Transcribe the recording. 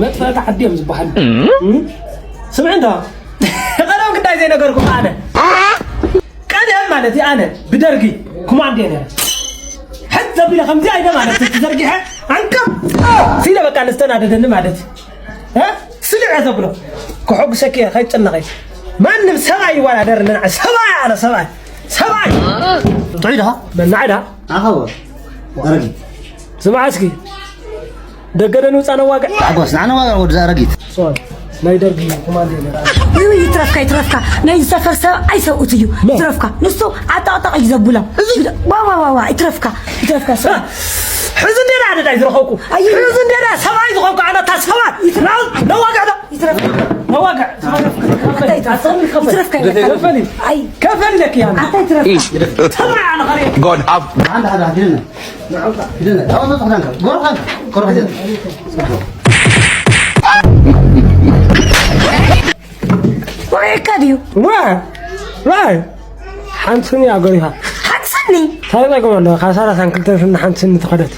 መጥፋእቲ ዓዲ እዮም ዝበሃል። እም? ስምዕ እንዶ፣ ቀደም ግዳይ ዘይነገርኩም ኣነ። ቀደም ማለት እዩ ኣነ ብደርጊ ኮማንዶ እየ ነይረ። ሕት ዘቢለ ከምዚ ኣይነ ማለት እዩ ተዘርጊሐ፣ ኣንቀም ሲለ በቃ ንዝተናደደኒ ማለት እዩ። እ? ስልዕ እየ ዘብሎ። ክሕጉሰኪ እየ፣ ከይትጨነቒ። ማንም ሰብኣይ ይወዳደር ኣለና። ሰብኣይ ኣነ ሰብኣይ። ሰብኣይ። ጥዑይ ዲኻ? መናዕዳ። ኣኸወ። ኣረጊት። ስምዓ እስኪ። ደገ ዶ ንውፃእ ነዋግዕ? ሓጎስ፣ ንዓ ነዋግዕ ወዲ ኣረጊት። ሶሪ፣ ናይ ደርጊ ኮማንዶ ነይረ። ውይ፣ ይትረፍካ፣ ይትረፍካ። ናይ ሰፈር ሰብ ኣይሰብኡት እዩ። መን? ይትረፍካ። ንሱ ዓጣቕጣቕ እዩ ዘብሎም። እዚ? ዋ፣ ዋ፣ ዋ፣ ዋ፣ ይትረፍካ፣ ይትረፍካ። ሶሪ። ሕዚ እንዴ ዳ ደዳይ ዝረኸብኩ? ኣይ። ሕዚ እንዴ ዳ ሰብኣይ ዝኾንኩ ኣነ እታ ሰብኣይ። ይትረፍ-፣ ናው-፣ ነዋግዕ ዶ? ይትረፍካ። ነዋግዕ። ኣታ ይትረፍካ። ይትረፍካ። ከፈል። ከፈል። ኣይ። ከፈል ለክ ያ። ኣታ ይትረፍካ። ሰብኣይ ኣነ ኸሬ። God up. ሓደ፣ ሓደ፣ ሓደ። ወቂዕካ ድዩ? ዋ! ዋይ! ሓንቲ ስኒ ኣገሪኻ። ሓንቲ ስኒ? እንታይ ጸገም ኣለዎ? ካብ ሰላሳን ክልተን ስኒ ሓንቲ ስኒ ተኸደት።